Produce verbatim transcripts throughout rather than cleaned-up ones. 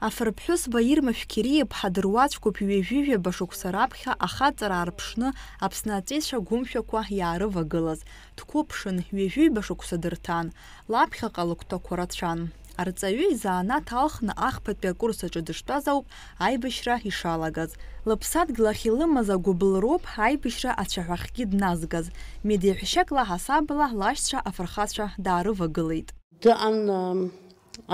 Афырԥҳәызба Ирма Шәқьери-иԥҳа дыруаӡәкуп ҩажәи жәаба шықәса раԥхьа ахаҵара аарԥшны Аԥсны аҵеицәа гәымшәақәа иаарывагылаз. Дқәыԥшын, ҩажәи-ҩба шықәса дырҭан, лаԥхьаҟа лыгәҭакқәа рацәан. Арҵаҩы изанааҭ алхны ахԥатәи акурс аҿы дыштәаз ауп аибашьра ишалагаз. Лыԥсадгьыл ахь илымаз агәыбылроуп аибашьра ацәаҳәахьгьы дназгаз. Медеҳәшьак лаҳасабала лашьцәа афырхацәа даарывагылеит. Дыҟан, ам,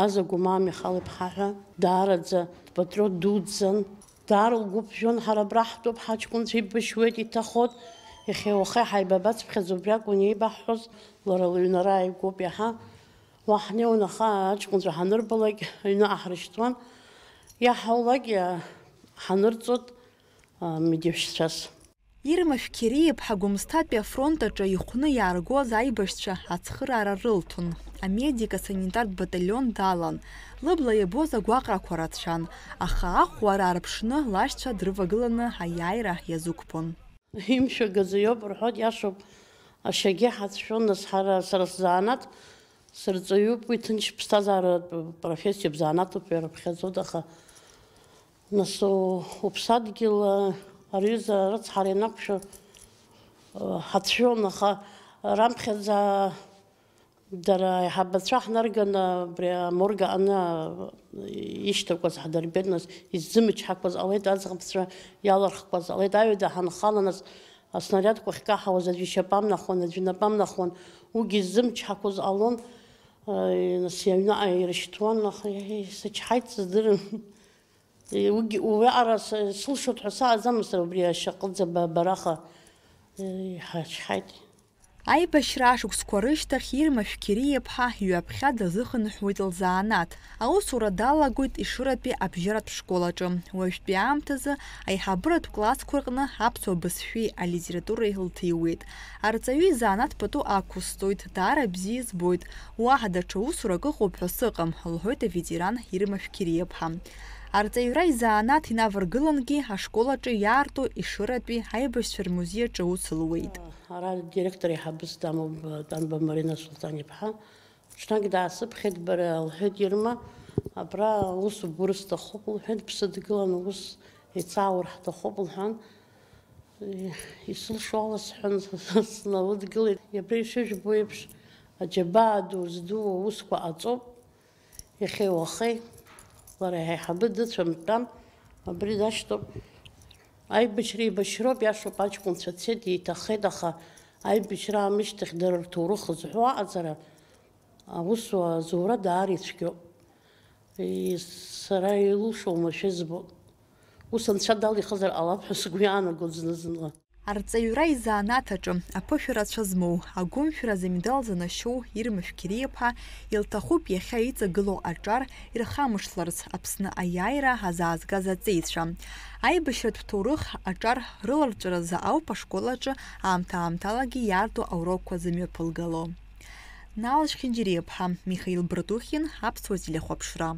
Азагәмаа Михал-иԥҳа ҳәа, даараӡа дпатриот дуӡӡан. Даара лгәы ԥжәон, ҳара абра ҳтәоуп, ҳаҷкәынцәа ибашьуеит, иҭахоит. Иахьеи уахеи ҳаибабацыԥхьаӡа убри акәын иеибаҳҳәоз, лара лыҩнра ааигәоуп иаҳа. Уа ҳнеиуан, аха аҷкәынцәа ҳанырбалак, аҩныҟа ҳрышьҭуан. Иаҳаулак иа-, ҳанырҵоит, а, медеҳәшьцәас. Ирма Шәқьери-иԥҳа Гәымсҭатәи афронт аҿы ихәны иааргоз аибашьцәа ацхыраара рылҭон. Амедик асанитартә баталион далан. Лыбла иабоз агәаҟрақәа рацәан, аха аӷәӷәара аарԥшны лашьцәа дрывагыланы аиааира иазықәԥон. Имшәагаӡа иоуп рҳәоит, иашоуп. Ашьагьы ҳацәшәон, нас ҳара, сара сзанааҭ сырҵаҩуп, уи ҭынч ԥсҭазааратә профессиоуп, занааҭуп иара ԥхьаӡоит, аха нас у-, уԥсадгьыл, а, ари аҩыза рыцҳара ианақәшәо, а, ҳацәшәон, аха раԥхьаӡа дара аиҳабацәа ҳнарганы абри аморг аҟны, а, ишьҭақәаз ҳдырбеит, нас иззымчҳақәаз ҟалеит, аӡӷабцәа иалырхқәаз ҟалеит, аҩада ҳанхала, нас аснариадқәа ахькаҳауаз аӡәы ишьапы амнахуан, аӡәы инапы амнахуан, уигьы иззымчҳақәоз ҟалон, а, нас иаҩнаҟа ирышьҭуан, аха, еи, сычҳаит, сыздырам. Уигьы уиаҟара с-, сылшоит ҳәа сааӡамызт, убри ашьаҟыӡаба абараха, э, иҳачҳаит. Аибашьра ашықәсқәа рышьҭахь Ирма Шәқьери-иԥҳа ҩаԥхьа дазыхынҳәуеит лзанааҭ. Аусура далагоит Ешыратәи абжьаратә школ аҿы. Уажәтәи аамҭазы аиҳабыратә классқәа рҟны аԥсуа бызшәеи алитературеи лҭиуеит. Арҵаҩы изанааҭ пату ақәысҵоит, даара бзиа избоит. Уаҳа даҽа усурак ыҟоуп ҳәа сыҟам, лҳәоит аветеран Ирма Шәқьери-иԥҳа. Арҵаҩра изанааҭ инаваргылангьы ашкол аҿы иаарту Ешыратәи аибашьцәа рмузеи аҿы аус луеит. Ара адиректор еиҳабыс дамоуп, Танба Марина Сулҭан-иԥҳа. Ҽнак даасыԥхьеит, бара, лҳәеит, Ирма, абра аус угәыр сҭахуп, лҳәеит, бсыдгылан, ус еицааур ҳҭахуп, лҳәан. Исылшо ала сҳәан, сналыдгылеит. Абра ишыжәбо еиԥш, аџьабаа ду зду аусқәа ҟаҵоуп. Иахьеи уахеи лара иҳаиҳабы дыцәамтәан, абри дашьҭоуп. Аибашьра еибашьроуп, иашоуп, аҷкәынцәа цеит, еиҭахеит, аха аибашьра аамышьҭахь дара рҭоурых зҳәо аҟаҵара, аусура зура даара ицәгьоуп. И-, сара илылшо уамашәа избоит. Ус анцәа далихызар ҟалап ҳәа сгәы иаанагоит зны-зынла. Арҵаҩра изанааҭ аҿы аԥышәа рацәа змоу, агәымшәаразы амедал занашьоу Ирма Шәқьери-иԥҳа илҭахуп иахьа иҵагылоу аҿар ирхамышҭларц Аԥсны аиааира азаазгаз аҵеицәа. Аибашьратә ҭоурых аҿар рыларҵәаразы ауп ашкол аҿы аамҭа-аамҭалагьы иаарту аурокқәа зымҩаԥылгало. Наалшь Хинџьариа-иԥҳа, Михаил Брутухин, Аԥсуа телехәаԥшра.